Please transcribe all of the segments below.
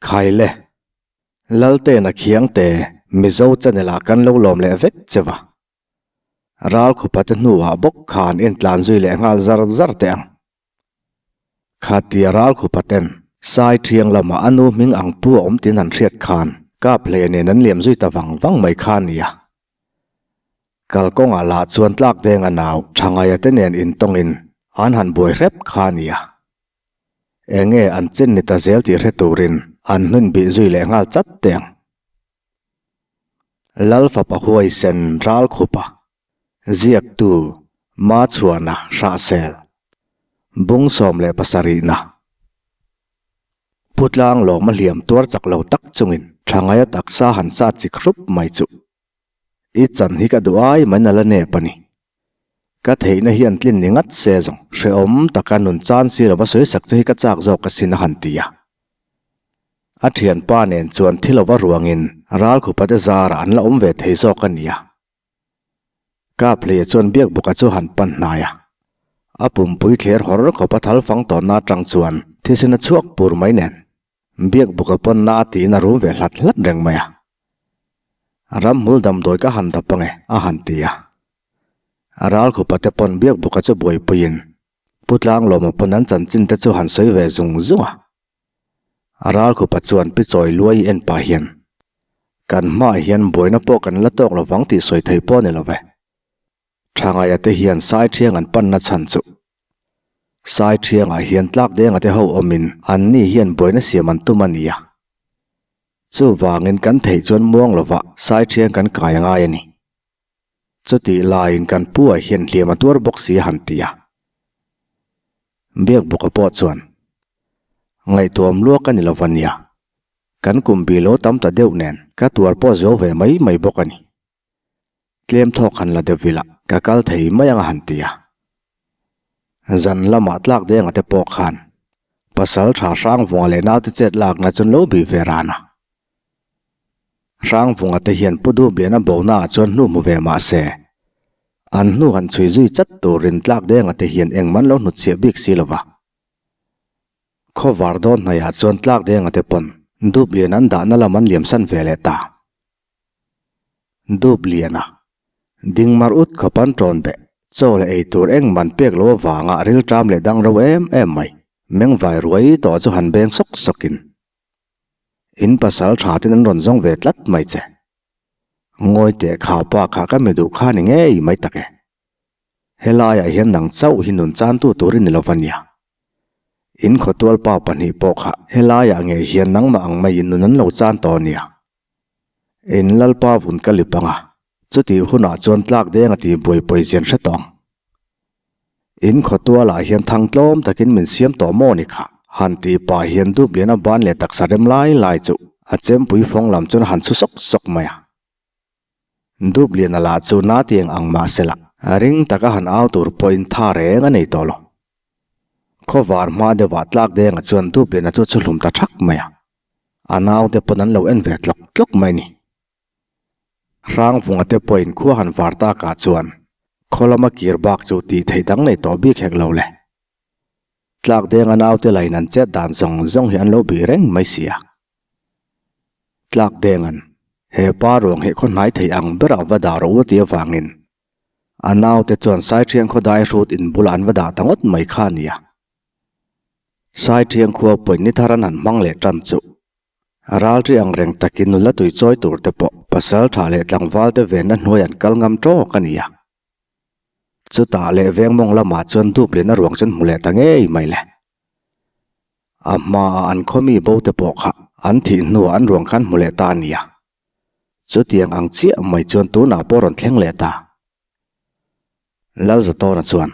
Khaile, Laltena Khiangte Mizo channel ah kan lo lawm leh vek che va. Ralkhupa te hnuah bawk khan intlan zui leh nghal zar zar teh ang. Khatia Ralkhupa ten Sai Thiang lamah a nu hming ang pu a awm tin an hriat khan kap hle nen an liam zui ta vang vang mai kha a nia. Kalkawngah lah chuan tlak deng a nau Thangaia te nen intawngin an han buai hrep kha a nia. Enge an chin ni ta zel tih hre turin an hnun bih zui leh nghal chat teh ang. Lal fapa huaisen Ralkhupa, ziaktu Machhuana Hrahsel, Bung 17na. Pu Tlanglawma hliam tuar chak lo tak chungin Thangaia taksa han sa chik hrup mai chuh. I chan hi ka duh ai mai nala nep a ni. Ka theihna hian tlin ni ngat se zawng hrehawm taka nun chan si lova sawi sak che hi ka chak zawk asin a han ti a. A thianpa nen chuan thi lova ruangin ralkhupa te zarah an la awm ve thei zawk a nia. Kaphleia chuan biakbuka chu han pan hnai a. A pumpui thler hawr khawpa thal fang tawnna atang chuan thisen a chhuak pur mai nen. Biakbuka pawn na tiin a rum ve hlat hlat reng mai a. Ramhmul damdawi ka han dap ange a han ti a. Ralkhupa te pawn Biakbuka chu buaipuiin Pu Tlanglawma pawn an chanchin te chu han sawi ve zung zung a. Ralkhupa chuan Pi Chawi Luai en pah hian, Kan hmaah hian buaina pawh kan la tawk lovang tih sawi thei pawh a ni lo ve. Thangaia te hian Saithiang an panna chhan chu Saithiangah hian tlak denga te ho awmin anni hian buaina siam an tum a ni a. Chuvangin kan theih chuan muang lova Saithiang kan kai a ngai a ni. Chutih laiin kan pu ah hian hliam a tuar bawk si a han ti a. Biakbuka pawh chuan ngaihtuam luak a ni lova nia, kan kum bi lo tam ta deuh nen ka tuar pawh zo ve mai mai bawk a ni. Tlem thawk han la deuh ila ka kal thei mai ang a han ti a. Zan lamah tlak denga te pawh khan pasal tha Hrangvunga leh naute chet lakna chuan lo bih ve ran a. Hrangvunga te hian Pu Dubliana bona ah chuan hnu hmu ve mah se, an hnu han chhui zui chat turin tlak denga te hian engmah an lo hnutchhiah bik si lo va. Khawvar dawn hnaihah chuan tlak denga te pawn Dublian an dahna lam an liamsan ve leh ta. Dup liana ding mar ut khawp an ṭawn beh. Chaw leh ei tur eng man pek lo avanga rilṭam leh dang ro em em mai. Meng vai ruai tawh chu han beng sawk sawkin in pasal ṭha ten an rawn zawng ve tlat mai che. Ngawi teh kha pa kha ka mi duh kha ni ngei mai tak e. Helaiah hian nang chauh hi nun chantu tur i ni lo va nia. In khawtual pa pahnih pawh kha helaiah ngei hian nangmah ang maiin nun an lo chan tawh a nia. In Lalpa vun ka lip ang a, chutih hunah chuan tlak deng a tih buaipui zian hre tawh ang. In khawtualah hian thang tlawm takin min siam tawh maw ni kha? Han tih pah hian dup lian a ban leh taksa rem lai lai chu a chempui fawng lam chuan a han chhu sawk sawk mai a. Dup lian a lah chu na tiang ang mah sela, ring taka han au tur pawhin tha reng a nei tawh lo. Khawvar hma deuhah tlak denga chuan dup lian a chu a chhu hlum ta thak mai a. A naute pawn an lo en ve tlawk tlawk mai ni. Hrangvunga te pawhin khua han var takah chuan khaw lama kir bak chu tih theih dang nei tawh bik hek lo le. Tlak denga naute lain an chet dan zawng zawng hi an lo bih reng mai si a. Tlak denga'n he pa ruang hi khaw hnai thei ang berah va dah rawh u tih avangin a naute chuan Saithiang khaw dai hrut in bulah an va dah ta ngawt mai kha a nia. Saithiang khua pawhin ni thar an han hmang leh tan chu. Ralri ang reng takin nula tui chawi tur te pawh pasal tha leh tlangval te venna hnuai an kal ngam tawk a ni a. Chutah leh veng mawng lamah chuan dup lehna ruang chu an hmu leh ta ngei mai le. A hmaah an khaw mi bo te pawh kha an thih hnuah an ruang kha an hmu leh ta a ni a. Chutiang ang chiah mai chuan tunah pawh rawn thleng leh ta. Lalzatawna chuan,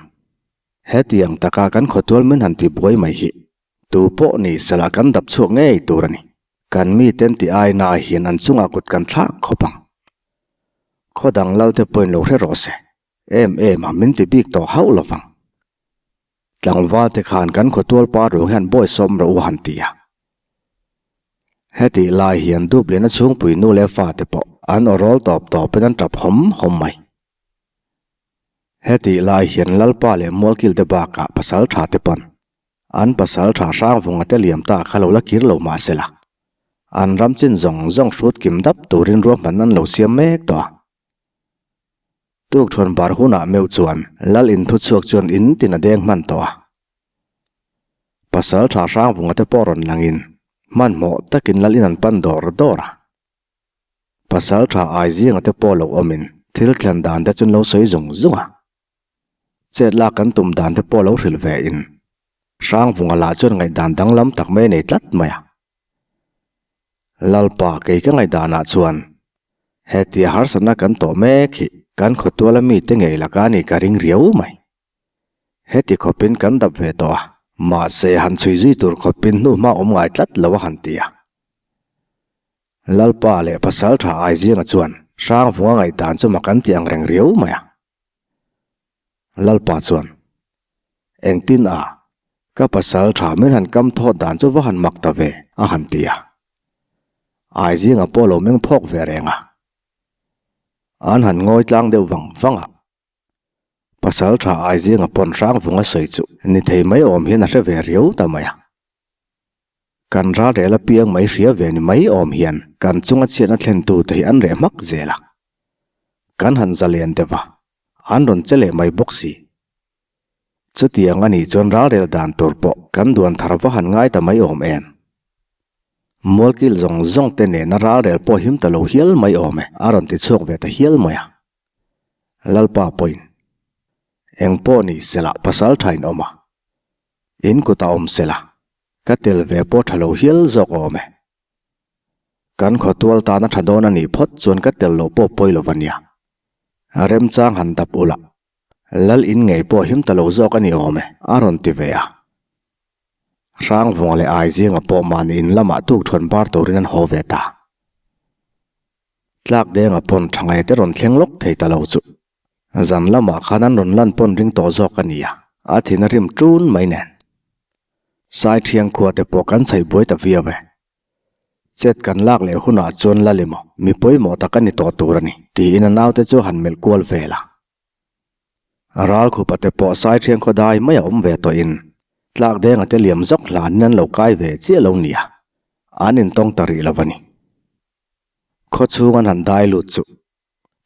Hetiang taka kan khawtual min han ti buai mai hi tu pawh ni sela kan dap chhuak ngei tur a ni. Kan miten ti aina hian an chungah kut kan thlak khawp ang. Khaw dang lalte pawhin lo hre rawh se, em em a min ti bik tawh hauh lo vang. Tlangval te khan kan khawtual pa ruang hian bawi sawm rawh u han ti a. Hetih lai hian Dubliana chhungpui nu leh fate pawh an aw rawl tawp tawpin an tap hawm hawm mai. Hetih lai hian Lalpa leh Mualkil te bakah pasal tha te pawn an pasal tha Hrangvunga te liam ta kha lo la kir lo mah se la. An ram chin zawng zawng hrut kim dap turin ruahman an lo siam mek tawh a. Tukṭhuan bar hunah meuh chuan Lal in thuchhuak chuan in tin a deng hman tawh a. Pasal tha Hrangvunga te pawh rawn langin hmanhmawh takin Lal in an pan dawr dawr a. Pasal tha Aizinga te pawh lo awmin thil thlen dan te chu an lo sawi zung zung a. Chet lak kan tum dan te pawh lo hrilh ve in Hrangvunga lah chuan ngaihdan danglam tak mai a nei tlat mai a. Lalpa kei ka ngaihdanah chuan hetia harsatna kan tawh mek hi kan khawtuala mite ngei laka ni ka ring riau mai. Heti khawpin kan dap ve tawh a, mahse han chhui zui tur khawpin hnu hma awm ngai tlat lo a han ti a. Lalpa leh pasal tha Aizinga chuan Hrangvunga ngaihdan chu mak an ti ang reng riau mai a. Lalpa chuan, Engtin a? Ka pasal tha min han kam thawt dan chu va han mak ta ve, a han ti a. Aizinga pawh lo meng phawk ve reng a. An han ngawi tlang deuh vang vang a. Pasal tha Aizinga pawn Hrangvunga sawi chu ni thei mai awm hian a hre ve riau ta mai a. Kan ralrel apiang mai hria ve ni mai awm hian kan chunga chhiatna thlentute hi an reh hmak zel a. Kan han zalen deuh a, an rawn che leh mai bawk si. Chutiang a nih chuan ralrel dan tur pawh kan duan thar va han ngai ta mai awm em? Mualkil zawng zawng te nena ralrel pawh him ta lo hial mai awm e, a rawn ti chhuak ve ta hial mai a. Lalpa pawhin, Eng pawh ni sela pasal thain awm a, In kutah awm sela, ka tel ve pawh tha lo hial zawk awm e. Kan khawtual tana tha dawn a nih phawt chuan ka tel loh pawh pawi lo va nia. Remchang han dap ula, Lal in ngei pawh him ta lo zawk a ni awm e, a rawn ti ve a. Hrangvunga leh Aizinga pawh mahni in lamah tukṭhuan bar turin an haw ve ta. Tlak denga pawn tha ngai te rawn thleng lawk thei ta lo chu. Zan lamah khan an rawn lan pawn ring tawh zawk a nia, a thin a rim ṭun mai nen. Sai thiang khua te pawh kan chhaih buai ta viau e. Chet kan lak leh hunah chuan lal emaw, mi pawimawh tak a ni tawh tur a ni, tiin a naute chu han melh kual vel a. Ralkhupa te pawh sai thiang khaw dai mai a awm ve tawhin tlak denga te liam zawk hlanin an lo kai ve chiah lo nia, an intawng ta rih lo a ni. Khaw chhung an han dai lut chu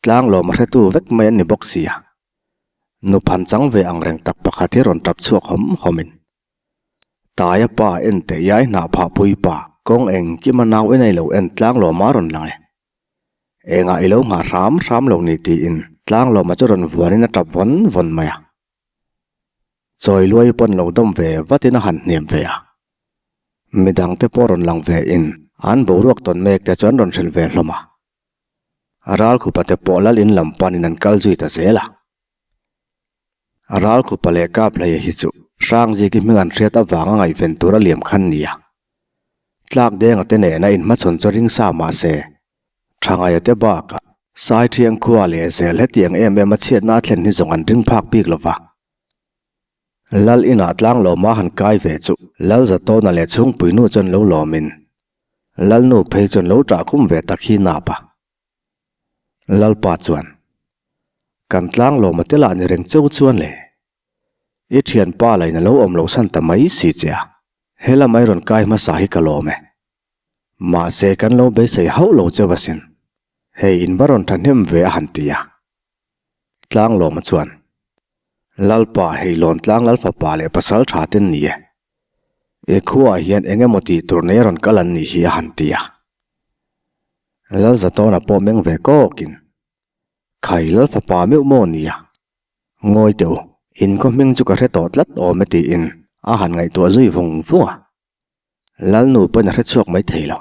tlang lawm a hretu vek mai an ni bawk sia. Nu phan chang ve ang reng tak pakhat hi rawn tap chhuak hawm hawmin Taia pa en teh iai hnah phah pui pa kawng engkim a nau en a ilo en tlang lawm a rawn lang e. Engah ilo nghah hram hram lo ni tiin tlang lawma chu rawn vuanin a tap vawn vawn mai a. Chawi luai pawn lo dawm ve vatin a han hnem ve a. Midang te pawh rawn lang ve in an boruak tawn mek te chu an rawn hrilh ve hlawm a. Ralkhupa te pawh lal in lam panin an kal zui ta zel a. Ralkhupa leh Kaphleia hi chu Hrangziki hming an hriat avanga ngaihven tur a liam khan nia. Tlak denga te nena inhmachhawn chu ring sa mah se, Thangaia te bakah Saithiang khua leh zel hetiang em em a chhiatna a thlen hi zawng an ring phak bik lo va. Lal inah tlanglawma han kai ve chu Lal Zatawna leh chhungpuinu chuan lo lawmin Lalnu phei chuan lo ṭah khum ve tak hi nap a. Lalpa chuan, Kan tlanglawma te lah ni reng cheu chuan le. I thianpa lain a lo awm lo san ta mai si che a, he lamai rawn kai hmasa hi ka lawm e. Mahse kan lo beisei hauh lo cheu asin. Hei in va rawn thahnem ve a han ti a. Tlanglawma chuan, Lalpa hei Lawntlang Lalfapa leh pasal tha ten ni e. I khuaah hian eng emaw tih tur nei a rawn kal an nih hi a han ti a. Lalzatawna pawh meng ve kawkin, Khai Lalfapa meuh maw nia? Ngawi teh u, in khaw hming chu ka hre tawh tlat awm e tiin a han ngaihtuah zui vung vung a. Lalnu pawhin a hre chhuak mai thei lo.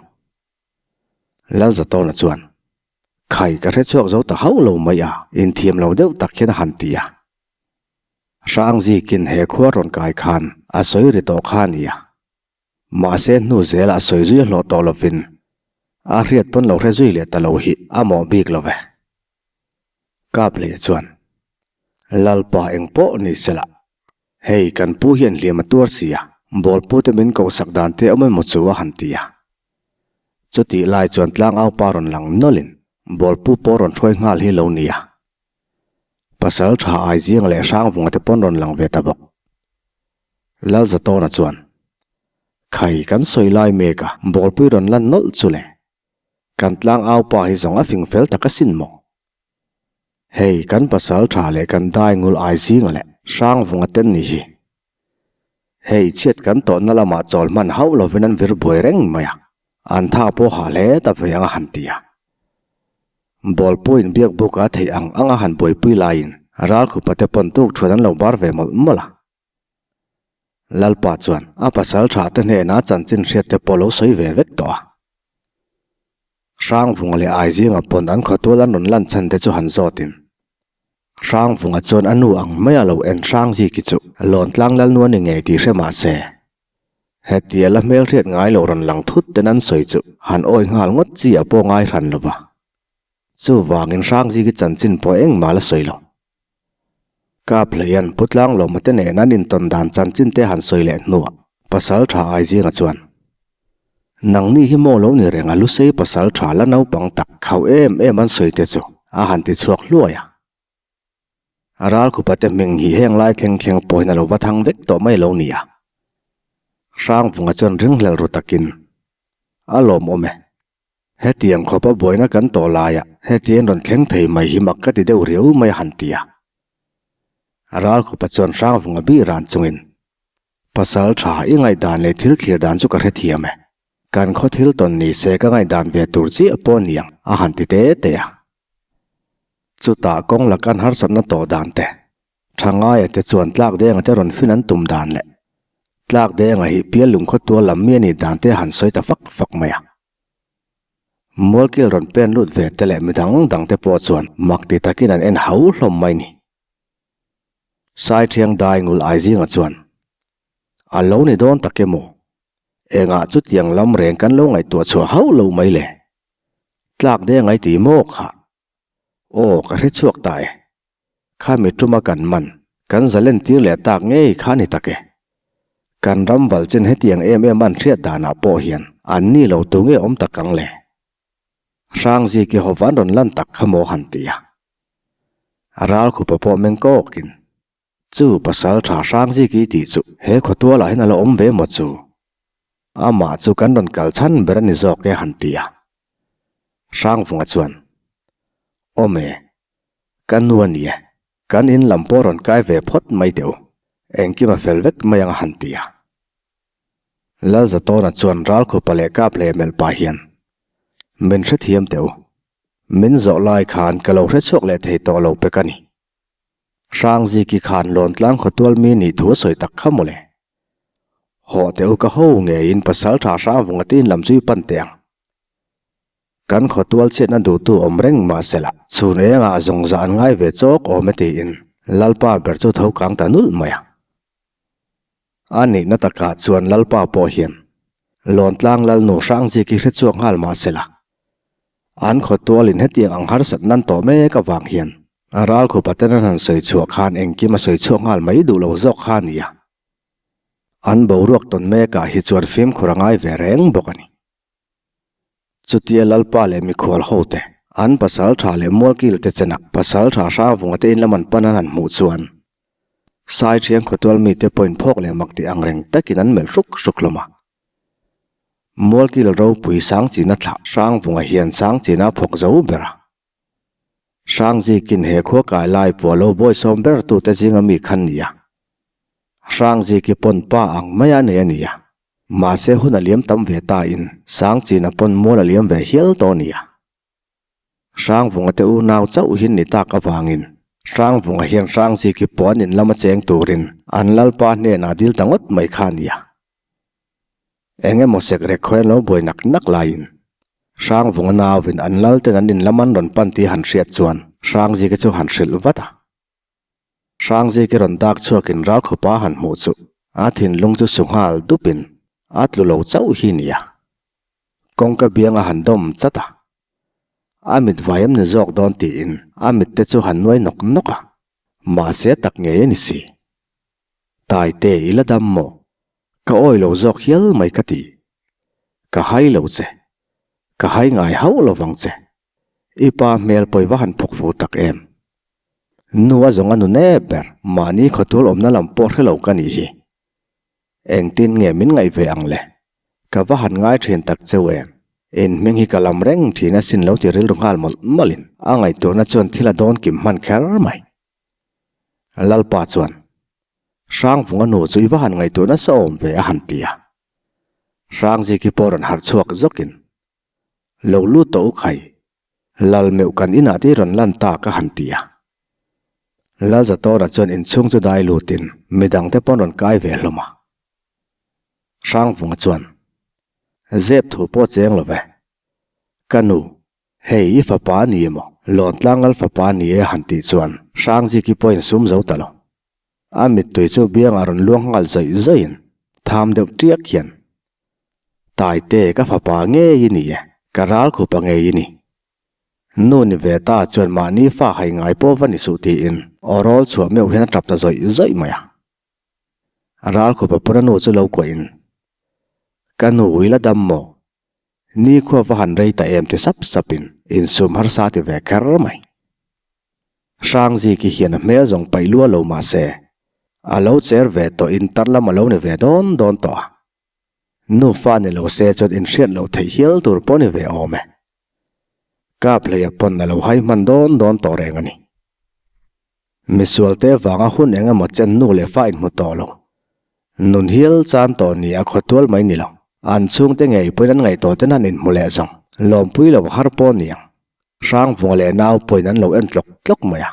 Lalzatawna chuan, Khai, ka hre chhuak zo ta hauh lo mai a, inthiam lo deuh tak hian a han ti a. Hrangzikin he khua rawn kai khan a sawi ri tawh kha a ni a. Mahse hnu zelah sawi zui a hlawh tawh lovin a hriat pawn lo hre zui leh ta lo hi a mawh bik lo ve. Kaphleia chuan, Lalpa eng pawh ni sela, Hei, kan pu hian hliam a tuar si a, bawlpu te min kohsak dan te awm emaw chu a han ti a. Chutih lai chuan tlangau pa rawn lang nawlhin bawlpu pawh rawn hruai nghal hi lo ni a. Pasal tha Aizinga leh Hrangvunga te pawn rawn lang ve ta bawk. Lalzatawna chuan, Khai kan sawi lai mek a, bawlpui rawn lan nawlh chu le. Kan tlang au pa hi zawng a fing fel tak asin maw? Hei kan pasal tha leh kan dai ngul ai zinga leh Hrangvunga ten ni hi. Hei chhiat kan tawhna lamah chawl hman hauh lovin an vir buai reng mai a, an tha pawh hah hle ta ve ang a han ti a. Bawlpuiin biak buk a theih ang anga han buaipui laiin ralkhupa te pawn tuk thuan an lo bar ve mawlh mawlh a. Lalpa chuan a pasal tha te hnenah chanchin hriat te pawh lo sawi ve vek tawh a. Hrangvunga leh Aizinga pawn an khawtual an rawn lan chhan te chu han zawtin. Hrangvunga chuan a nu ang maia lo en Hrangziki chu Lawntlang Lalnu a ni ngei tih hre mah se, hetia la hmelhriat ngai lo rawn lang thut ten an sawi chu han awi nghal ngawt chi a pawh ngai hran lo va. Chuvangin Hrangziki chanchin pawh engmah la sawi lo. Kap hleian Pu Tlanglawma te nen an intawn dan chanchin te han sawi leh hnuah Pasal Tha Aizinga chuan, Nangni hi maw lo ni reng a Lusei Pasal Tha la naupang tak khauh em em an sawi te chu a han ti chhuak hluai a. Ralkhupa te hming hi heng lai thleng thleng pawhin a lo va thang vek tawh mai lo nia. Hrangvunga chuan ringhlel ru takin, A lawmawm e. Hetiang khawpa buaina kan tawh laiah hetiang rawn thleng thei mai hi mak ka ti deuh riau mai a han ti a. Ralkhupa chuan Hrangvunga bih ran chungin, Pasal tha i ngaihdan leh thil thlir dan chu ka hrethiam e. Kan khaw thil tawn ni se ka ngaihdan ve tur chiah pawh ni ang a han ti te te a. Chutah kawng lakan harsatna tawh dan te, Thangaia te chuan tlak denga te rawn fin an tum dan leh tlak denga hi pial lungkhaw tual lam mi a nih dan te han sawi ta fak fak mai a. Mualkil rawn pen lut ve te leh midang dang te pawh chuan mak ti takin an en hau hlawm mai ni. Saithiang dai ngul ai zinga chuan, A lo ni dawn tak emaw? Engah chutiang lam reng kan lo ngaihtuah chhuah hauh lo mai le? Tlak deng ai ti maw khah? Aw, ka hre chhuak ta e. Kha mi tuma kan man, kan zalen tir leh tak ngei kha ni tak e. Kan ram val chin hetiang em em an hriat danah pawh hian an ni lo tu nge awm tak ang le? Hrangziki ho van rawn lan tak kha maw han ti a. Ralkhupa pawh meng kawkin, Chu pasal tha Hrangziki tih chu he khawtualah hian a la awm ve maw chu? Amah chu kan rawn kal chhan ber a ni zawk e han ti a. Hrangvunga chuan, Awm e, Ka nu a ni e, kan in lam pawh rawn kai ve phawt mai teh u, engkim a fel vek mai ang a han ti a. Lalzatawna chuan Ralkhupa leh Kap leh melh pah hian, Min hrethiam teh u, min zawh lai khan ka lo hrechhuak leh thei tawh lo pek a ni. Hrangziki khan Lawntlang khawtual mi nih thu a sawi tak kha mawle. Hawh teh u ka ho ngeiin Pasaltha Hrangvunga te in lam chu i pan teh ang. Kan khawtual chhiatna duhtu awm reng mah sela, chhun engah zawng zah an ngai ve chawk awm e tiin Lalpa ber chu tho kang ta nulh mai a. A nihna takah chuan Lalpa pawh hian Lawntlang Lalnu Hrangziki hre chhuak nghal mah sela, an khawtualin hetiang ang harsat nan tawh mek avang hian a ralkhupa ten an han sawi chhuah khan engkim a sawi chhuak nghal mai duh lo zawk kha a ni a. An boruak tawn mekah hi chuan fimkhur a ngai ve reng bawk a ni. Chutia Lalpa leh mikhual hote, an pasal tha leh mualkil te chena pasal tha Hrangvunga te in lam an pan an han hmuh chuan Saithiang khawtual mite pawhin phawk leh mak tih ang reng takin an melh hruk hruk hlawm a. Mualkil ropui Sangchina thlah Hrangvunga hian Sangchina a phawk zo ber a. Hrangzikin he khua kai lai pawh lo bawisawm ber tute zinga mi khan ni a. Hrangziki pawn pa ang mai a nei a ni a. Mahse hun a liam tam ve ta in Sangchina pawn mual a liam ve hial tawh a nia. Hrangvunga te unau chauh hin ni tak avangin Hrangvunga hian Hrangziki puan in lama cheng turin an lalpa hnenah dil ta ngawt mai kha a nia. Eng emaw sekrek khawi an lo buai nak nak laiin Hrangvunga nauin an lal ten an in lam an rawn pan tih han hriat chuan Hrangziki chu han hrilh vat a. Hrangziki rawn dak chhuakin Ralkhupa han hmuh chu a thinlung chu su nghal dupin a tlu lo chauh hi nia. Kawngka biang a han dawm chat a, a mit vai em ni zawk dawn tiin a mit te chu han nuai nawk nawk a, mahse tak ngei a ni si. Taite i la dam maw? Ka awi lo zawk hial mai ka ti. Ka hai lo che. Ka hai ngai hauh lovang che. I pa hmel pawi va han phawk fu tak em? Nu a zawng a nu nep ber, mahni khawtul awmna lam pawh hre lo ka nih hi. Engtin nge min ngaih ve ang le? Ka va han ngai thin tak cheu em? In hming hi ka lam reng thin asin lo ti rilru nghal mawlh mawlhin a ngaihtuahna chuan thil a dawn kim hman kher mai. Lalpa chuan, Hrangvunga nu chu i va han ngaihtuah nasa awm ve a han ti a. Hrangziki pawh rawn harh chhuak zawkin, Lo lut tawh u khai, Lal meuh kan inah te i rawn lan ta ka han ti a. Lalzatawna chuan inchhung chu dai lutin midangte pawn rawn kai ve hlawm a. Hrangvunga chuan, Zep thu pawh cheng lo ve. Ka nu, hei i fapa a ni emaw, Lawntlangal fapa a ni e han tih chuan Hrangziki pawhin sum zo ta lo. A mittui chu biangah rawn luang nghal zawih zawihin tham deuh tiak hian, Taite ka fapa ngei i ni e, ka ral khupa ngei i ni. Nu ni ve ta chuan mahni fa hai ngai pawh va ni suh tiin aw rawl chhuah meuh hian a tap ta zawih zawih mai a. Ral khupa pawn a nu chu lo kuahin, Ka nu i la dam maw? Nikhua va han rei ta em ti sap sapin insum harsa ti ve kher mai. Hrangziki hian a hmel zawng paih lua lo mah se, a lo cher ve tawhin tar lam a lo ni ve dawn dawn tawh a. Nufa ni lo se chuan inhriat loh theih hial tur pawh ni ve awm e. Kap hleia pawn a lo hai hman dawn dawn tawh reng a ni. Misualte vanga hun eng emaw chen nu leh fa inhmu tawh lo. Nun hial chan tawh ni a khawtual mai ni lo. An chhungte ngei pawhin an ngaih ten an inhmu leh zawng. Lawmpui lo har pawh ni ang. Hrangvunga leh nau pawhin an lo en tlawk tlawk mai a.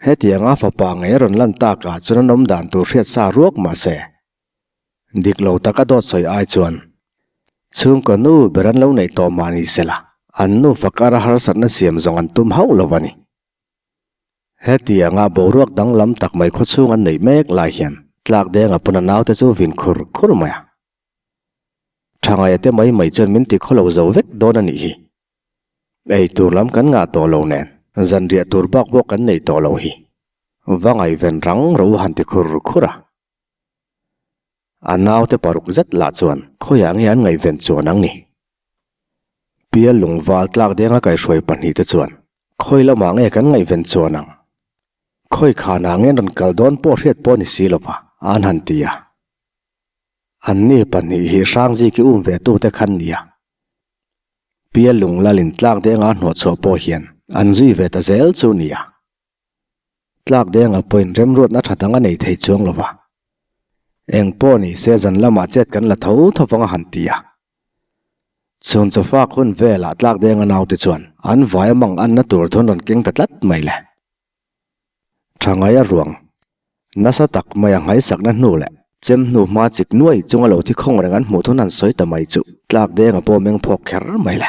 Hetianga fapa ngei a rawn lan takah chuan an awm dan tur hriat sa ruak mah se. Dik lo taka dawt sawi ai chuan chhungkaw nu ber an lo neih tawh mah ni sela, an nufa kara harsatna siam zawng an tum hauh lo a ni. Hetianga boruak danglam tak mai khawchhung an neih mek lai hian tlak denga pawn a naute chu vin khur khur mai a. Thangaia te mai mai chuan min ti khaw lo zo vek dawn a nih hi. Ei tur lam kan ngah tawh lo nen zanriah tur bak pawh kan nei tawh lo hi. Va ngaihven rang ro han ti khur khur a. A naute paruk zet lah chuan khawiah nge an ngaihven chuan ang ni? Pial lungval tlak denga kaihruai pahnihte chuan khawi lamah nge kan ngaihven chuan ang? Khawi khanah nge an rawn kal dawn pawh hriat pawh ni si lova an han ti a. Anni pahnih hi Hrangziki um ve tute khan nia. Pial lunglalin tlak denga hnawhchhuah pawh hian an zui ve ta zel chu nia. Tlak denga pawhin remruatna tha dang a nei thei chuang lo va. Eng pawh ni se zan lamah chet kan la tho tho vang a han ti a. Chhun chawfak hun velah tlak denga naute chuan an vai a mang anna tur thun rawn keng ta tlat mai le. Tha ngai a ruang. Nasa tak mai a nghaisakna hnu leh chem hnu hma chik nuai chunga lo thi khawng reng an hmuh thun han sawi ta mai chu tlak denga pawh meng phawk kher mai le.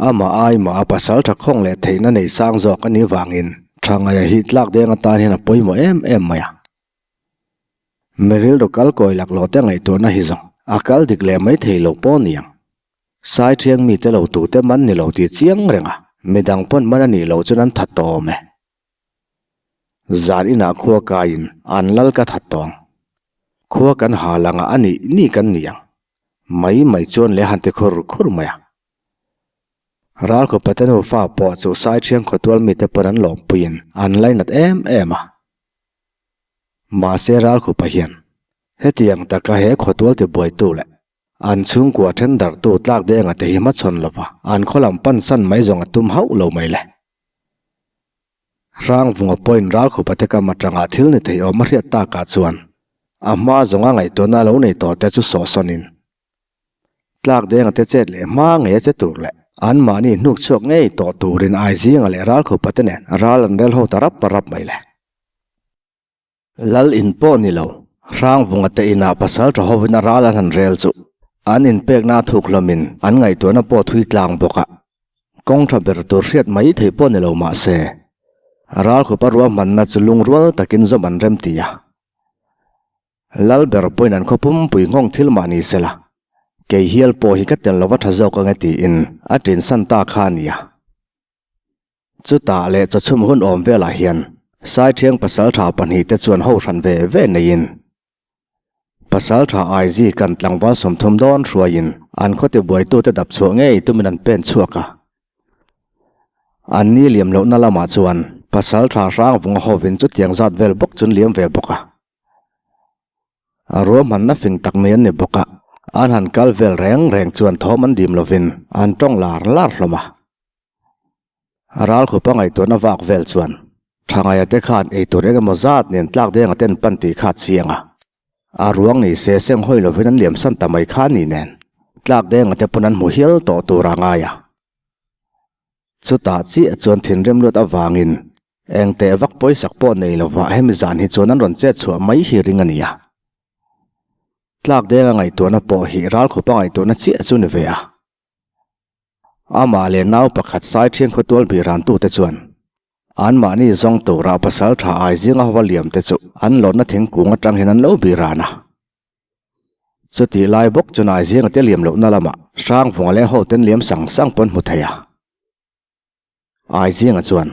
Amah ai mah a pasal tha khawng leh theihna nei sang zawk a nih vangin tha ngaia hi tlak deng atan hian a pawimawh em em mai a. Mi rilru kal kawi laklawh te ngaihtuahna hi zawng a kal dik leh mai thei lo pawh ni ang. Sai thiang mite lo tute man ni lo tih chiang reng a, midang pawn man a nih loh chuan an that tawh awm e. Zan inah khua kaiin an lal ka that tawh ang. Khua kan hal anga a nih nih kan ni ang. Mai mai chuan leh han ti khur khur mai a. Ralkhupa te nufa pawh chu Saithiang khawtual mite pawn an lawmpuiin an lainat em em a. Mahse Ralkhupa hian hetiang taka he khawtual tibuaitu leh an chhungkua then darhtu tlak denga te hi hmachhawn lova an khaw lam pansan mai zawng a tum hauh lo mai le. Hrangvunga pawhin Ralkhupa te kam atanga thil ni thei awm a hriat takah chuan a hma zawnga ngaihtuahna lo nei tawh te chu sawhsawnin Tlak denga te chet leh hma ngei a che tur leh anmahni hnuk chhuak ngei tawh turin Aizinga leh Ralkhupa te nen ral an rel ho ta rap rap mai le. Lal in pawh ni lo, Hrangvunga te inah pasal tha hovin a ral an han rel chu an inpekna a thuk hlawmin an ngaihtuahna pawh thui tlang bawk a. Kawng tha ber tur hriat mai theih pawh ni lo mah se, Ralkhupa ruahmanna chu lungrual takin zawm an rem ti a. Lal ber pawhin an khaw pumpui nghawng thil mah ni sela, kei hial pawh hi ka tel lova tha zawk ange tiin a tinsan ta kha a nia. Chutah leh chawchhum hun awm velah hian Saithiang pasaltha pahnihte chuan ho hran ve ve neiin Pasaltha Aizi kan tlangval 30 dawn hruaiin an khawti buaitute dap chhuah ngei tumin an pen chhuak a. An ni liam lohna lamah chuan Pasaltha Hrangvunga hovin chutiang zat vel bawk chun liam ve bawk a. Ruahmanna fing tak nei an ni bawk a, an han kal vel reng reng chuan thawm an dim lovin an tawng lar lar hlawm a. Ralkhupa ngaihtuahna vak vel chuan Thangaia te khan eitur eng emaw zat nen tlak denga ten pan tih kha a chiang a. A ruang ni se seng hawi lovin an liamsan ta mai kha ni nen tlak denga te pawn an hmu hial tawh tur a ngai a. Chutah chiah chuan thinrim luat avangin eng teh vak pawisak pawh nei lovah hemi zan hi chuan an rawn chet chhuah mai hi ring a ni a. Tlak denga ngaihtuahna pawh hi ralkhupa ngaihtuahna chiah chu ni ve a. Amah leh nau pakhat Saithiang khawtual bihran tute chuan anmahni zawng tura pasal tha ai zinga hova liam te chu an lawrna thingkung atang hian an lo bihran a. Chutih lai bawk chuan ai zinga te liam lohna lamah Hrangvunga leh hoten liam sang sang pawn hmu thei a. Ai zinga chuan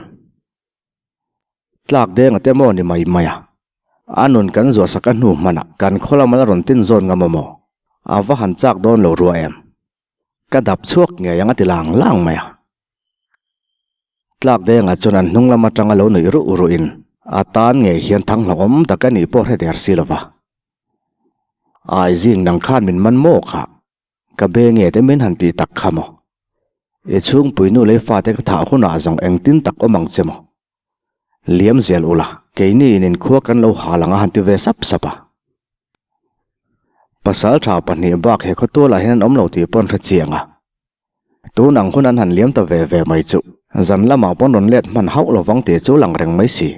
Tlak denga te maw ni mai mai a, a nun kan zuahsak a hnu hmanah kan khaw lama la rawn tin zawn ngam amaw? A va han chak dawn lo rua em? Ka dap chhuak ngei ang a ti lang lang mai a. Tlak dengah chuan an hnung lam atanga lo nuih ruh ruhin a tan ngei hian thang hlauhawm tak a nih pawh hre der si lo va. Ai zing nang khan min man maw kha? Ka be nge te min han ti tak kha maw? I chhungpui nu lei fate ka thah hunah zawng engtin tak awm ang che maw? Liam zel ula, keini in inkhua kan lo hal ang a han ti ve sap sap a. Pasal tha pahnih bak he khawtualah hian an awm lo tih pawn hre chiang a. Tun ang hun an han liam ta ve ve mai chu zan lamah pawn rawn let hman hauh lovang tih chu lang reng mai si.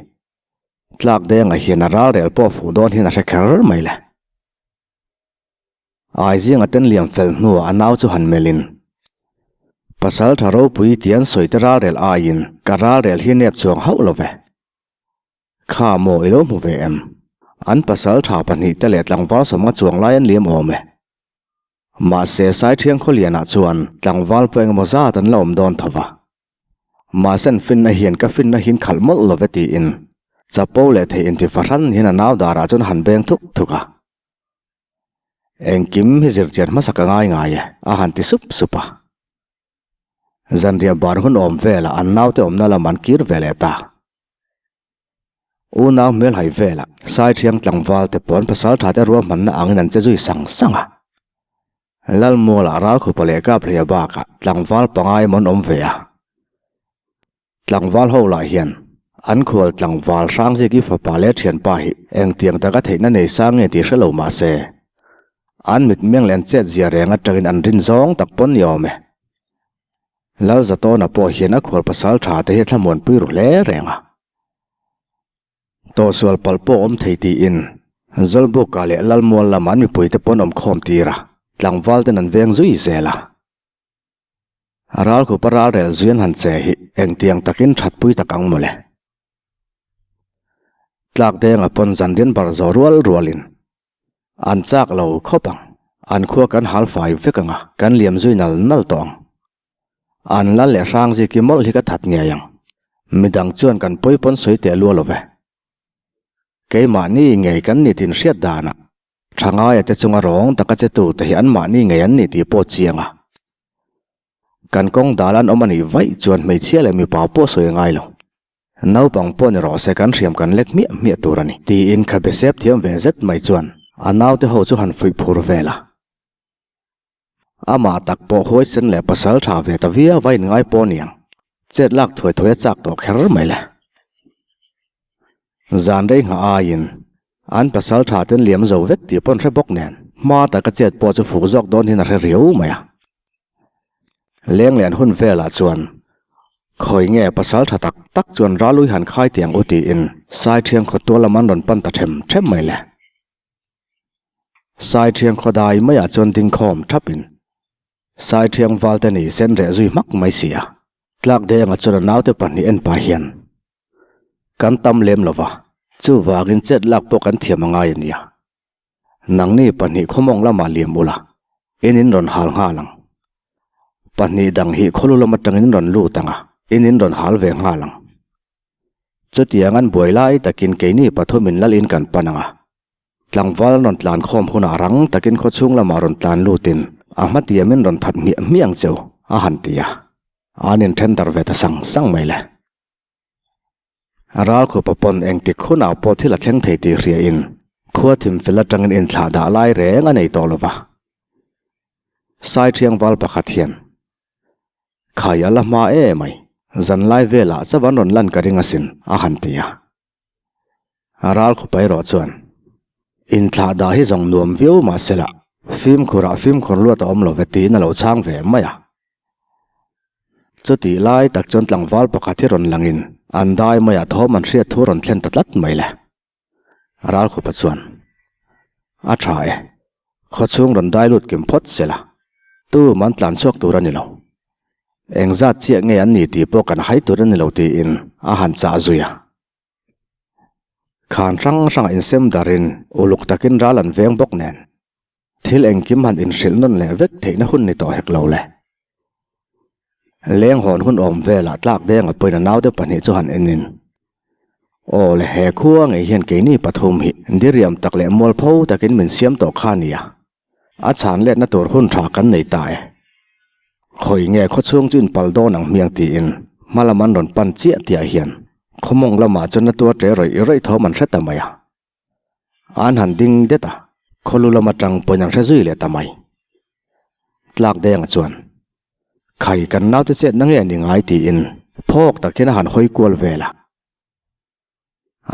Tlak dengah hian a ralrel pawh fuh dawn hian a hre kher mai le. Aizinga ten liam fel hnuah a nau chu han melhin, Pasal tha ropui tih an sawi te ralrel aiin ka ralrel hi nep chuang hauh lo ve. Kha maw i lo hmu ve em? An pasal tha pahnihte leh tlangval sawmnga chuang lai an liam awm e. Mahse Saithiang Khawlianah chuan tlangval pawh engemaw zat an la awm dawn tho va. Mahse an finna hian ka finna hian khalh mawlh lo ve tiin chapo leh thei inti fahran hian a nau darah chuan a han beng thuk thuk a. Engkim hi zirchian hmasa ka ngai ngai e, a han ti sup sup a. Zanriah bar hun awm velah an naute awmna lam an kir ve leh ta. Unau hmelhai velah Saithiang tlangval te pawn pasal tha te ruahmanna angin an che zui sang sang a. Lalmualah Ralkhupa leh Kaphleia bakah tlangval pangai emaw an awm ve a. Tlangval ho lah hian an khual tlangval Hrangziki fapa leh thianpa hi engtiang taka theihna nei sang nge tih hre lo mah se, an mitmeng leh an chet zia reng atangin an rin zawng tak pawn ni awm e. Lalzatawna pawh hian a khual pasal tha te hi a thlamuanpui ru hle reng a. Tawhsual palh pawh awm thei tiin Zawlbuka leh Lalmual lama an mipuite pawn awm khawm tir a, tlangval ten an veng zui zel a. A ralkhupa ralrel zui an han che hi engtiang takin thatpui tak ang mawle. Tlak denga pawn zanrian bar zawh rual rualin an chak lo khawp ang. An khua kan hal fai vek ang a, kan liam zui nal nal tawh ang. An lal leh hrang ziki mawlh hi ka that ngei ang. Midang chuan kan pawi pawn sawi teh lua lo ve. Keimahni ngei kan ni tin hriat danah Thangaia te chunga rawng taka che tute hi anmahni ngei an ni tih pawh chiang a. Kan kawng dal an awm a nih vaih chuan hmeichhia leh mipa pawh sawi a ngai lo. Naupang pawh ni rawh se kan hriam kan lek hmiah hmiah tur a ni. Tiin khabe sep thiam ve zet mai chuan a naute ho chu han fuih phur vel a. Amah tak pawh huaisen leh pasal tha ve ta viau a inngai pawh niang. Chet lak thuai thuai a chak tawh kher mai le. Zan rei nghah aiin an pasal tha ten liam zo vek tih pawn hre bawk nen hma taka chet pawh chu fuk zawk dawn hian a hre riau mai a. Leng lian hun velah chuan khawi nge pasal tha tak tak chuan ralui han khai tiang u tiin Saithiang khawtual lam an rawn pan ta them them mai le. Saithiang khawdai maiah chuan dingkhawm thapin Saithiang valte ni sen reh zui hmak mai si a. Tlak denga chuan a naute pahnih en pah hian kan tam lem lo va, chuvangin chet lak pawh kan thiam a ngai a nia. Nangni pahnih khawmawng lamah liam ula, in in rawn hal nghal ang. Pahnih dang hi khawlu lam atangin in rawn lut ang a, in in rawn hal ve nghal ang. Chutiang an buai lai takin keini pathumin lal in kan pan ang a. Tlangval an rawn tlan khawm hunah rang takin khawchhung lamah rawn tlan lutin a hmatiamin rawn that hmiah hmiah ang cheu, a han ti a. An inthen darh ve ta sang sang mai le. Ralkhupa pawn engtik hunah pawh thil a thleng thei tih hriain Khua thim fel atangin inthlah dah lai reng a nei tawh lo va. Sai thiangval pakhat hian, Khai a la hma e mai, zanlai velah chauh an rawn lan ka ring asin, a han ti a. A ral khupa erawh chuan, Inthlah dah hi zawng nuam viau mah se lah, fimkhurah fimkhur luat a awm lo ve tiin a lo chhang ve mai a. Chutih lai tak chuan tlangval pakhat hi rawn langin an dai maiah thawm an hriat thu rawn thlen ta tlat mai le. Ralkhupa chuan, A tha e, khawchhung rawn dai lut kim phawt se la, tum an tlan chhuak tur a ni lo. Engzat chiah nge an ni tih pawh kan hai tur a ni lo tiin a han chah zui a. Khan hrang hrangah insem darin uluk takin ral an veng bawk nen. Thil engkim han inhrilh nawn leh vek theihna hun ni tawh hek lo le. Leng hawn hun awm velah tlak denga pawhin a naute pahnih chu han enin, Aw le, he khua ngei hian keini pathum hi diriam tak leh mualpho takin min siam tawh kha nia. A chhan letna tur hun tha kan nei ta e. Khawi nge khawchhung chu inpal dawn ang hmiang tiin hma lam an rawn pan chiah tihah hian khawmawng lamah chuan a tuar ṭe rawih rawih thawm an hre ta mai a. An han ding det a, khawlu lam atang pawhin an hre zui leh ta mai. Tlak Denga chuan, Khai kan naute chetna nge ni ngai tiin phawk tak hian a han hawi kual vel a.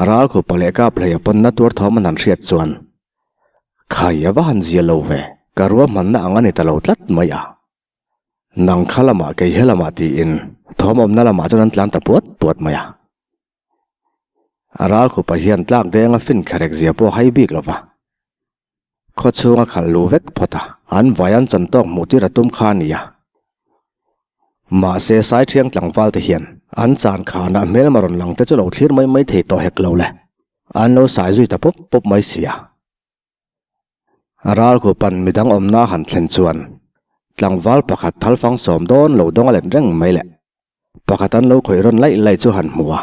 Ralkhupa leh Kaphleia pawnna tuar thawm an han hriat chuan, Khai a va han zia lo ve, ka ruahmanna ang a ni ta lo tlat mai a. Nang kha lamah kei he lamah tiin thawm awmna lamah chuan an tlan ta puat puat mai a. A ral khupa hian tlak deng a fin kherek zia pawh a hai bik lo va. Khaw chhung a khalh luh vek phawt a, an vai an chan tawk hmuh tir a tum kha a ni a. Mahse Saithiang tlangval te hian an chan khanah hmelma rawn lang te chu lo thlir mai mai thei tawh hek lo le. An lo sai zui ta pawp pawp mai si a. Ral khupan midang awmna han thlen chuan tlangval pakhat thalfang sawm dawn lo dawng a let reng mai le. Pakhat an lo khawih rawn laih laih chu han hmu a.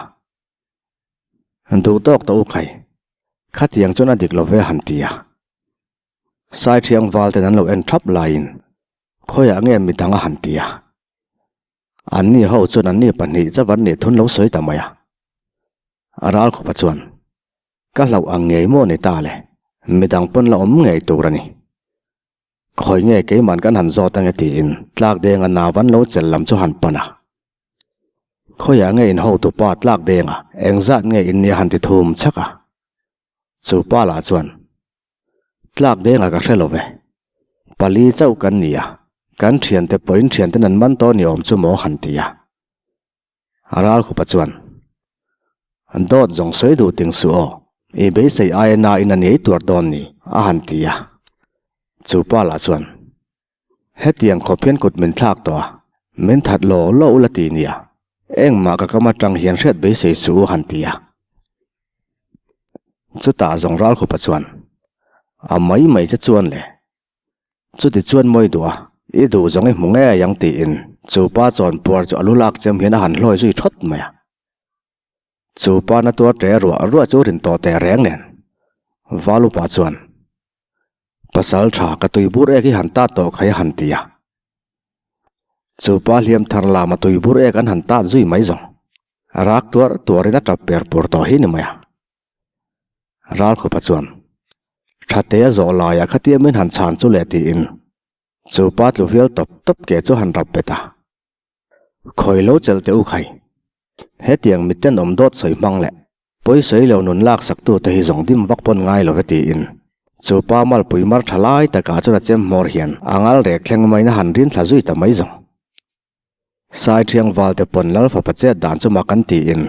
Duh tawk tawh u khai, khatiang chuan a dik lo ve han ti a. Saithiang val ten an lo en thap laiin khawiah nge midang a han ti a. Anni ho chuan anni pahnih chauh an nih thun lo sawi ta mai a. Ralkhupa chuan, Ka hlauh ang ngei maw ni ta le, midang pawn la awm ngei tur a ni. Khawi nge keiman kan han zawt ange tiin tlak denga nau an lo chelh lam chu han pan a. Khawiah nge in hotupa tlak denga engzat nge in nia han ti thum chhak a. Chu pa lah chuan, Tlak denga ka hre lo ve. Pali chauh kan ni a, kan thiante pawhin thianten an man tawh ni awm chu maw han ti a. Ralkhupa chuan, Dawt zawng sawi duh ting suh aw, i beisei aia na in a nei tuar dawn ni, a han ti a. Chu pa lah chuan, Hetiang khawp hian kut min thlak tawh a, min that law law ula ti nia, engmah ka kam atang hian hriat beisei suh u han ti a. Chutah zawng Ralkhupa chuan, A mai mai che chuan le, Chuti chuan mawi duh a, i duh zawng i hmu ngei ang tiin chu pa chawn puar chu a lu lak chem hian a han hlawi zui thawt mai a. Chu pa na tuar ṭe ruah ruah chu rin tawh teh reng nen. Valupa chuan, Pasal ṭha ka tui bur ek hi han tat tawh khai a han ti a. Chu pa hliam thar lama tui bur ek an han tat zui mai zawng. Rak tuar tuarin a ṭap per pur tawh hi ni mai a. Ralkhupa chuan, Thatea zawh laiah khatia min han chhan chu le tiin chu pa tlu vial tawp tawp ke chu han rap bet a. Khawi lo chelh teh u khai. Hetiang miten awm dawt sawi hmang leh pawi sawi lo nun lak sak tute hi zawng dim vak pawn ngai lo ve tiin chu pa malpui mar tha lai takah chuan a chem hmawr hian a ngal rek thleng maiin a han rin thla zui ta mai zawng. Saithiang valte pawn lal fapa chet dan chu mak an tiin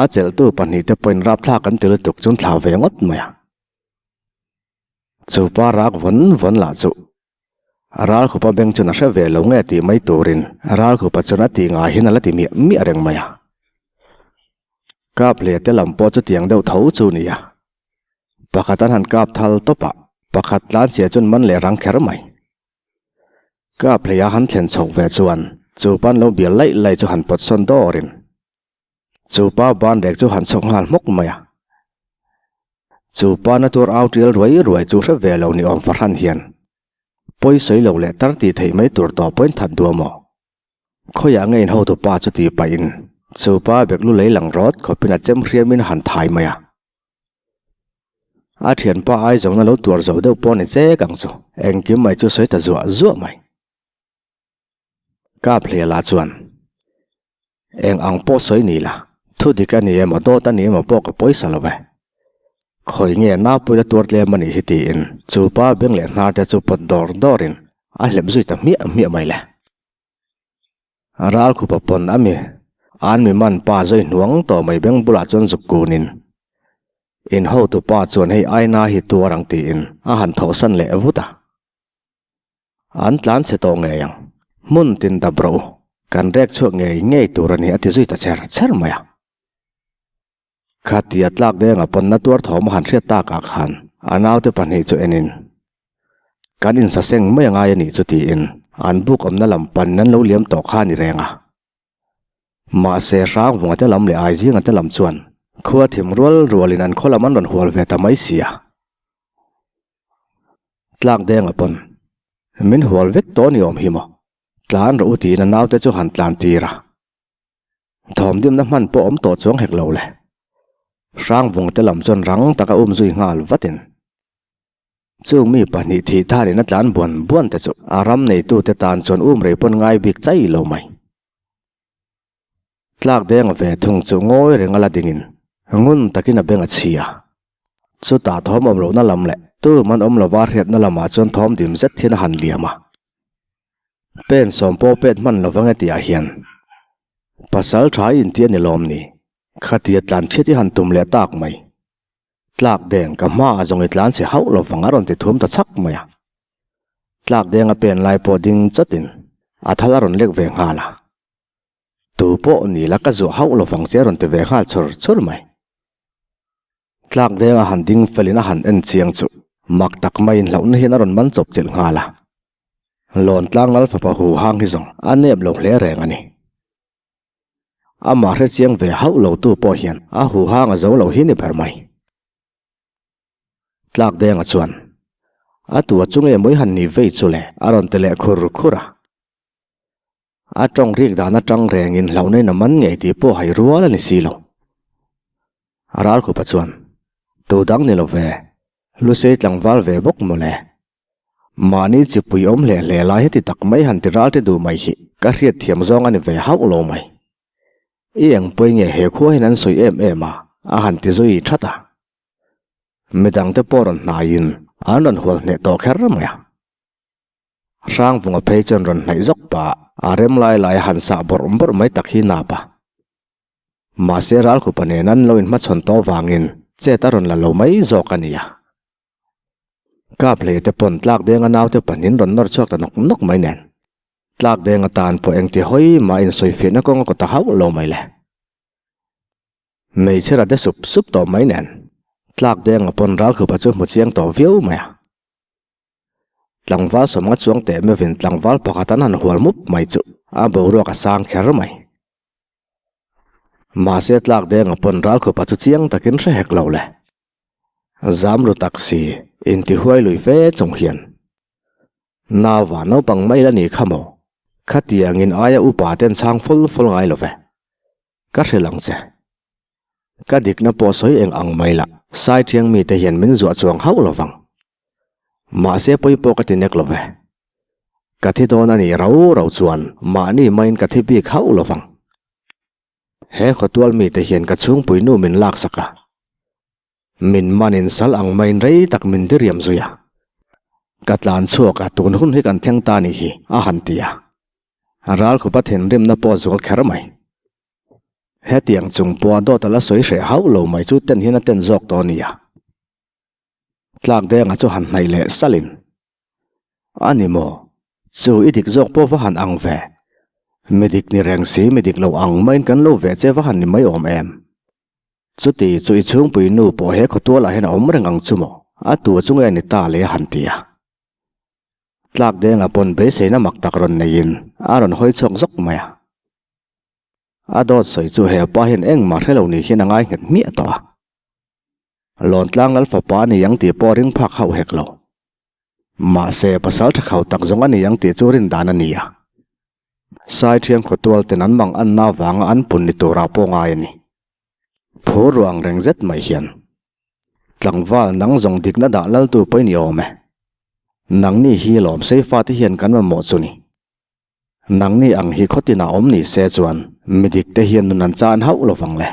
A chelhtu pahnihte pawhin rapthlak an ti lutuk chuan thlau ve ngawt mai a. Chu pa rak vawn vawn lah chu Ralkhupa beng chuan a hre ve lo nge tih mai turin Ralkhupa chuan a tih ngai hian a la ti miah miah reng mai a. Kap hle te lam pawh chutiang deuh tho chu ni a. Pakhat an han kap thal tawp a, pakhat tlanchhia chuan man leh rang kher mai. Kap hleia han thlen chhoh ve chuan chu pan lo bial laih laih chu han pawt sawn dawrin Chu pa ban rek chu han chhawk nghal hmawk mai a. Chu pa na tur au tial ruai ruai chu hre ve lo ni awm fahran hian pawi sawi lo leh tar tih theih mai tur tawh pawhin that duh a maw? Khawiah nge in hotu pa chu tih pahin chu pa bek lu lei lang rawt khawpin a chem hriamin a han thai mai a. A thianpa ai zawhna lo tuar zo deuh pawh ni chek ang chu, engkim mai chu sawi ta zuah zuah mai. Kap Hliala chuan, Eng ang pawh sawi ni la, thu dik a ni emaw dawt a ni emaw pawh ka pawisa lo ve. Khawi nge naupui la tuar tlem a nih hi tiin chu pa beng leh hnar te chu pawt dawr dawrin a hlep zui ta hmiah hmiah mai le. Ral khupa pawn a mi an mi man pa zui hnuang tawh mai beng bulah chuan zuk kunin in hotu pa chuan hei aina hi tuar ang tiin a han thawhsan leh vut a. An tlan chhe tawh ngei ang. Hmun tin dap rawh u, kan rek chhuak ngei ngei tur a ni a ti zui ta cher cher mai a. Khatia tlak denga pawnna tuar thawm a han hriat takah khan a naute pahnih chu enin, Kan insaseng mai a ngai a nih chu tiin an buk awmna lam panin an lo liam tawh kha a ni reng a. Mahse Hrangvunga te lam leh Aizinga te lam chuan khua thim rual rualin an khaw lam an rawn hual ve ta mai si a. Tlak denga pawn min hual vek tawh ni awm hi maw? Tlan rawh u tiin a naute chu han tlan tir a. Thawmdimna hman pawh awm tawh chuang hek lo le. Hrangvung te lam chuan rang taka um zui nghal vatin. Chung mi pahnih thih thanin a tlan buan buan te chu a ram neitute tan chuan um rei pawn ngai bik chai lo mai. Tlak deng ve thung chu ngawi reng a la dingin ngun takin a beng a chhi a. Chutah thawm awm lohna lam leh tu man awm lova hriatna lamah chuan thawm dim zet hian a han liam a. Pen sawm pawh pet hman lo vang e tihah hian pasal tha i inti a ni lawm ni? Khatia tlan chhiat i han tum leh tak mai. Tlak deng ka hmaah zawng i tlan chhe hauh lo vang a rawn ti thum ta chhak mai a. Tlak deng a pen lai pawh ding chawtin a thal a rawn lek ve nghal a. Tu pawh ni la ka zuah hauh lo vang che a rawn ti ve nghal chur chur mai. Tlak deng a han ding felin a han en chiang chu mak tak maiin hlauhna hian a rawn man chawp chilh nghal a. Lawn tlang lal fapa hu hang hi zawng a nep lo hle reng a ni. Amah hre chiang ve hauh lo tu pawh hian a hu hang a zo lo hi ni ber mai. Tlak denga chuan a tua chu nge mawi han ni vei chu le a rawn ti leh khur khur a. A tawng rik dan atang rengin hlauhna in a man ngei tih pawh hai rual a ni si lo. Ralkhupa chuan, Tu dang ni lo ve, Lusei tlangval ve bawk maw le? Mahni chipui awm hle hle lai heti tak mai han ti ral te duh mai hi ka hriat thiam zawng a ni ve hauh lo mai. I eng pawi nge he khua hian an sawi em em a, a han ti zui that a. Midangte pawh rawn hnaiin an rawn hual hneh tawh kher mai a. Hrangvunga phei chuan rawn hnaih zawk pah a rem lai lai a han sah bawrh bawrh mai tak hi nap a. Mahse Ralkhupa nen an lo inhmachhawn tawh vangin chet a rawn la lo mai zawk a nia. Kap hlei te pawn tlak denga naute pahnin rawn nawr chhuak ta nawk nawk mai nen. Tlak deng atan pawh engti hawi mah insawifiahna kawng a kawt ta hauh lo mai le. Hmeichhe ra de sup sup tawh mai nen. Tlak denga pawn Ralkhupa chu hmu chiang tawh viau mai a. Tlangval sawmnga chuang teh meuhin tlangval pakhat an han hual mup mai chu a boruak a sang kher mai. Mahse tlak denga pawn Ralkhupa chu chiang takin hre hek lo le. Zam ru tak si, intihuai lui fe chung hian. Nauva naupang mai la ni kha maw? Khatiangin aia upa ten chhang ful ful ngai lo ve. Ka hrilh ang che. Ka dikna pawh sawi eng ang mai la, Saithiang mite hian min zuah chuang hauh lo vang. Mahse pawi pawh ka ti nek lo ve. Ka thi dawn a nih rau rau chuan mahni maiin ka thi bik hauh lo vang. He khawtual mite hian ka chhungpui nu min laksak a, min manin sal ang maiin rei tak min diriam zui a. Ka tlan chhuak a, tun hun hi kan thleng ta ni hi, a han ti a. Ralkhupa thinrimna pawh a zual kher mai. Hetiang chung pawha dawt a la sawi hreh hauh lo mai chu ten hian a ten zawk tawh a nia. Tlak denga chu han hnaih leh salin, A ni maw? Chu i dik zawk pawh va han ang ve. Mi dik ni reng si, mi dik lo ang maiin kan lo ve che va han ni mai awm em? Chuti chu i chhungpui nu pawh he khawtualah hian a awm reng ang chu maw? A tu chu nge ni ta le a han ti a. Tlak denga pawn beiseina mak tak rawn neiin a rawn hawi chhuak zawk mai a. A dawt sawi chu he pa hian engmah hre lo ni hian a ngai nghet hmiah tawh a. Lawntlang lal fapa a ni ang tih pawh ring phak hauh hek lo. Mahse, pasal tha khau tak zawng a ni ang tih chu rin dan a ni a. Saithiang khawtual ten an mang anna avanga an pun ni turah pawh ngai a ni. Phur ruang reng zet mai hian. Tlangval nang zawng dikna dah laltu pawh i ni awm e. Nangni hi lawm seifa te hian kan mamawh chu ni. Nangni ang hi khawtin a awm ni se chuan midik te hian nun an chan hauh lo vang le.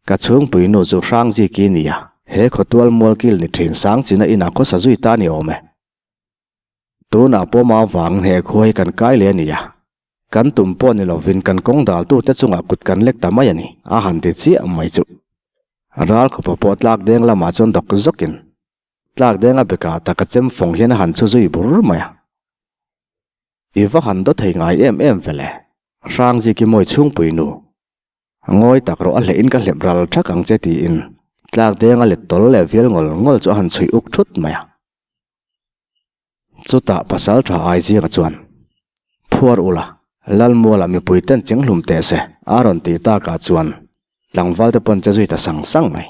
Ka chhungpui nu chu Hrangziki ni a, he khawtual mualkil ni thin Sangchina inah khawsa zui ta ni awm e. Tunah pawh ma vang he khua hi kan kai leh a ni a, kan tum pawh ni lovin kan kawng daltute chungah kut kan lek ta mai a ni, a han ti chiah mai chu. Ralkhupa pawh tlak deng lamah chuan dawk zawkin tlak denga bekah tak a chem fawng hian a han chhu zui bur mai a. I va han daw thei ngai em em vele, Hrangziki mawi chhungpui nu. Ngawi tak rawh a hlehin ka hlep ral thak ang che tiin tlak denga let tawl leh vial ngawl ngawl chu a han chhuih uk thut mai a. Chutah pasal tha ai zinga chuan, Phuar ula, Lalmuala mipui ten ching hlum teh se, a rawn tih takah chuan tlangval te pawn che zui ta sang sang mai.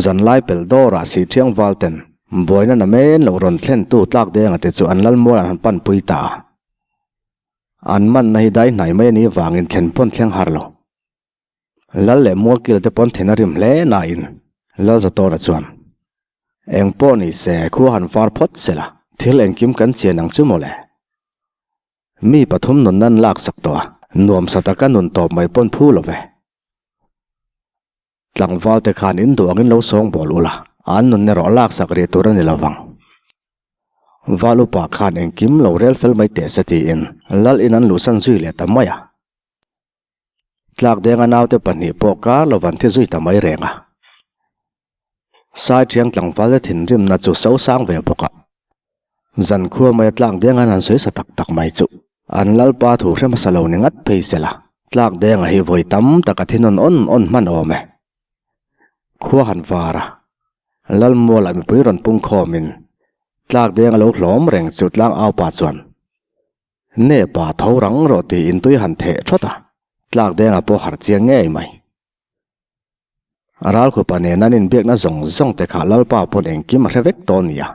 Zanlai pelh dawrah Sihthiang val ten buaina na men loh rawn thlentu tlak denga te chu an Lalmuala an han panpui ta a. An manna hi dai hnai mai a nih vangin thlen pawn thleng har lo. Lal leh Mualkil te pawn then a rim hle nain Lalzatawna chuan, Eng pawh ni se, khua han var phawt se la, thil engkim kan chian ang chu mawle. Mi pathum nun nan lak sak tawh a, nuamsa taka nun tawp mai pawn phu lo ve. Tlangval te khan in duh angin lo sawng bawl ula, an nun erawh lak sak rih tur a ni lo vang. Val upa khan engkim lo rel fel mai teh se tiin Lal in an luhsan zui leh ta mai a. Tlak denga naute pahnih pawh kar lo van thi zui ta mai reng a. Saithiang tlangval te thinrimna chu so sang ve bawk a. Zankhua maia tlak denga an han sawi sa tak tak mai chu an lalpa thu hre hmasa lo ni ngat phei se la. Tlak denga hi vawi tam tak a thi nawn awn awn hman awm e. Khua han var a, Lalmualah mipui rawn pung khawmin tlak denga lo hlawm reng chu tlang aupa chuan Nepa tho rang rawh tiin tui han theh thawt a, tlak dengah pawh harh chiang ngei mai. Ralkhupa nen an inbiakna zawng zawng te kha Lalpa pawn engkim a hre vek tawh nia.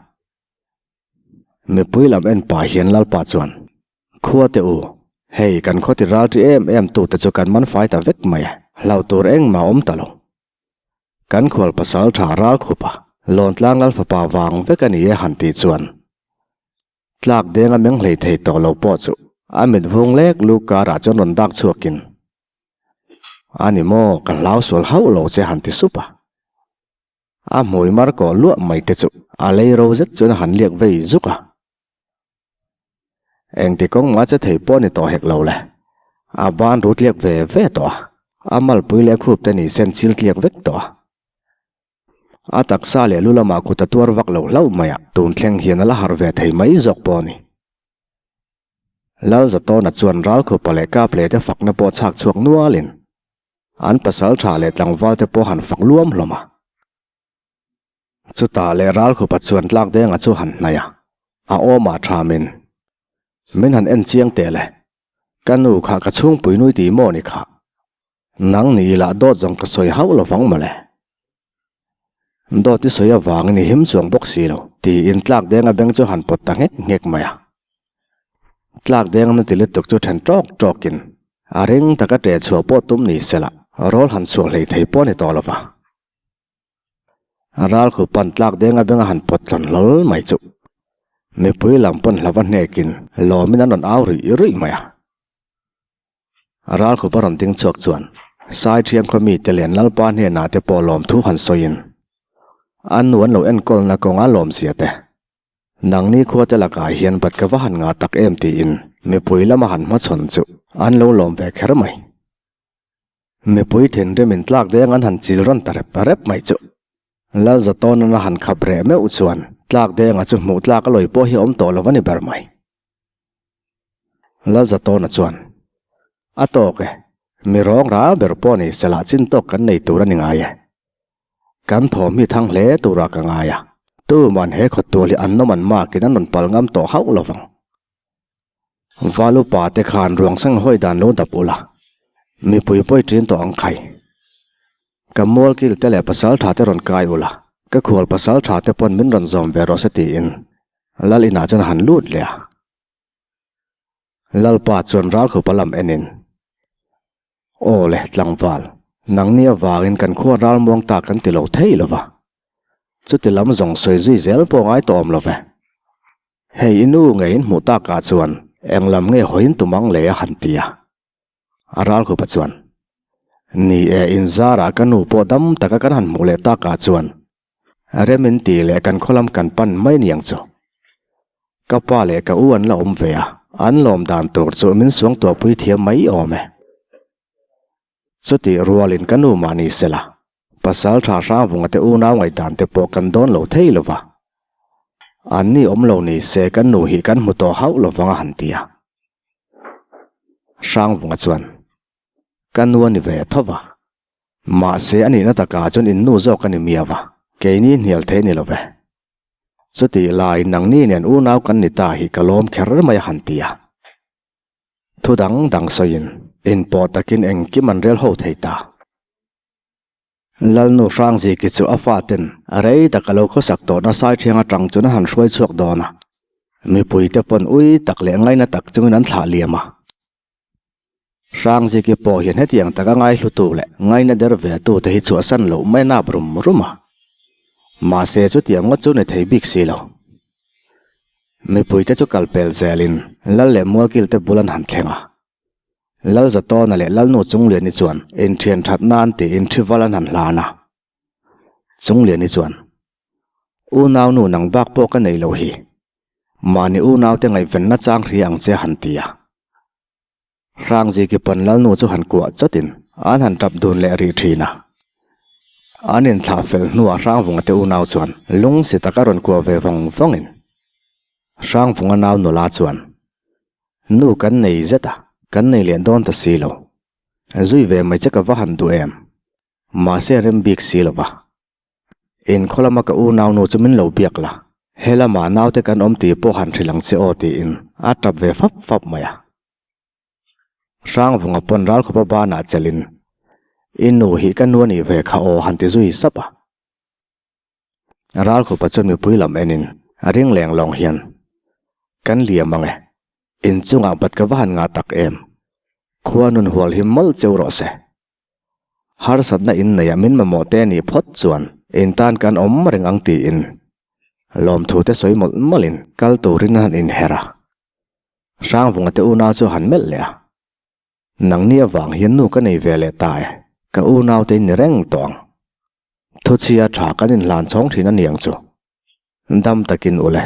Mipui lam en pah hian Lalpa chuan, Khua te u, hei kan khaw ti ral ṭi em em tu te chu kan man fai ta vek mai a, hlauh tur engmah a awm ta lo. Kan khual pasal ṭha Ralkhupa, Lawntlang Lal fapa vang vek a ni e han tih chuan, Tlak deng a meng hlei thei tawh lo pawh chu a mit vung lek lu karah chuan rawn dak chhuakin, A ni maw, ka hlau sual hauh lo che han ti sup a. A hmui mar kawh luah mai te chu a lei ro zet chuan a han liak vei zuk a. Engti kawng mah che thei pawh ni tawh hek lo le. A ban ru tliak ve ve tawh a, a malpui leh khup te ni sen chil tliak vek tawh a. A taksa leh lu lamah kut a tuar vak lo hlauh mai a, tun thleng hian a la harh ve thei mai zawk pawh a ni. Lalzatawna chuan Ralkhupa leh Kaple te fakna pawh chhak chhuak nualin an pasal tha leh tlangval te pawh han fak luam hlawm a. Chutah leh Ralkhupa chuan Tlakdenga chu han hnaih a, a awmah thamin, Min han en chiang teh le, ka nu kha ka chhungpui nui tih maw ni khah? Nang ni ila dawt zawng ka sawi hauh lo vang mawle. Dawt i sawi avangin i him chuang bawk si lo, tiin tlak denga beng chu han pawt ta nghek nghek mai a. Tlak deng na ti lutuk chu then tawk tawkin a ring taka ṭeh chhuah pawh tum ni sela rawl han chhuah hlei thei pawh a ni tawh lo va. Ral khup pan tlak denga benga han pawt tlawn hlawl mai chu mipui lam pawn hlava hnekin lawmin an rawn au ruih ruih mai a. Ralkhupa rawn ding chhuak chuan Saithiang khaw mite leh an Lalpa hnenah te pawh lawmthu han sawiin an nu an lo enkawlna kawnga lawmzia te, nangni khuate lakah hian bat ka va han ngah tak em tiin mipui lama han hmachhawn chu an lo lawm ve kher mai. Mipui thinrim in tlak deng an han chil rawn ta rep rep mai chu Lalzatawnan a han khap reh meuh chuan tlak denga chu hmuh tlak a lawi pawh hi a awm tawh lo a ni ber mai. Lalzatawna chuan, A tawk e, mi rawng ra ber pawh ni sela chin tawk kan nei tur a ni ngai e. Kan thawm hi thang hle turah ka ngai a, tuman he khawtual hi an nawm an makin an rawn pal ngam tawh hauh lo vang. Val upa te khan ruang seng hawi dan lo dap ula, mipui pawi ṭin tawh ang khai. Ka mualkil te leh pasal tha te rawn kai ula, ka khual pasal tha te pawn min rawn zawm ve rawh se tiin Lal inah chuan a han lut leh a. Lalpa chuan Ralkhupa lam enin, Aw le, tlangval, Nangni avangin kan khua ralmuang ta kan ti lo thei lo va. Chuti lam zawng sawi zui zel pawh ngai tawh awm lo ve. Hei i nu ngei in hmuh takah chuan eng lam nge hawiin tum ang le a han ti a. A ralkhupa chuan, Ni e, inzarah ka nu pawh dam taka kan han hmuh leh takah chuan rem in tih leh kan khaw lam kan pan mai niang chu. Ka pa leh ka u an la awm ve a, an lawm dan tur chu min suangtuahpui thiam mai awm e. Chutih rualin ka nu mah ni sela, pasal tha Hrangvunga te unau ngaihdan te pawh kan dawn lo thei lova. Anni awm lo ni se kan nu hi kan hmu tawh hauh lovang a han ti a. Hrangvunga chuan, Ka nu a ni ve tho va. Mahse a nihna takah chuan in nu zawk a ni miau va, keini hnial thei ni lo ve. Chutih laiin nangni nen unau kan ni ta hi ka lawm kher mai a han ti a. Thu dang dang sawiin inpawh takin engkim an rel ho thei ta. Lalnu Hrangziki chu a faten rei tak a lo khawsak tawhna Saithiang atang chuan a han hruai chhuak dawn a. Mipuite pawn ui tak leh ngaina tak chungin an thlah liam a. Hrangziki pawh hian hetiang taka ngaihlutu leh ngaina der ve tute hi chhuahsan loh mai nap rum rum a. Mahse chutiang ngawt chu ni thei bik si lo. Mipuite chu kal pel zelin Lal leh Mualkilte bul an han thleng a. Lal Zatawna leh Lalnu Chungliani chuan inthian that nan tiin thi val an han hlan a. Chungliani chuan, Unaunu nang bak pawh ka nei lo hi. Mahni unaute ngaihvenna chang hria ang che han ti a. Hrangziki pawn Lalnu chu han kuah chawtin an han tap dun leh rih thin a. An inthlah fel hnuah Hrangvunga te unau chuan lung si taka rawn kuah ve vawng vawngin Hrangvunga nau nula chuan, Nu kan nei zet a, kan nei leh dawn ta si lo. Zui ve mai che ka va han duh em? Mahse rem bik si lo va. In khaw lama ka unau nu chu min lo biak la, he lamah naute kan awm tih pawh han hrilh ang che aw tiin a tap ve fap fap mai a. Hrangvunga pawn ralkhawpa banah chelhin, I nu hi ka nu a nih ve kha aw han ti zui sap a. Ralkhawpa chuan mipui lam enin a ring leng lawng hian, Kan liam ang e, inchungah bat ka va han ngah tak em, khua nun hual hi mawlh cheu rawh se. Harsatna in neia min mamawh te nih phawt chuan in tan kan awm reng ang tiin lawmthu te sawi mawlh mawlhin kal turin a han inher a. Hrangvunga te unau chu a han melh leh a. Nangni avang hian nu ka nei ve leh ta e, ka unau te in ni reng tawh ang. Thuchhia tha kan inhlan chhawng thin a niang chu. Dam takin ule.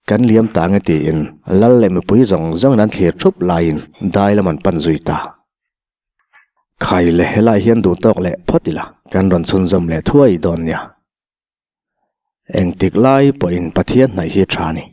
Kan liam ta nge tiin Lal leh mipui zawng zawngin an thlir thup laiin dai lam an pan zui ta. Khai le helai hian duh tawk leh phawt ila kan rawn chhunzawm leh thuai dawn nia. Engtik lai pawhin Pathian hnaih hi tha ni.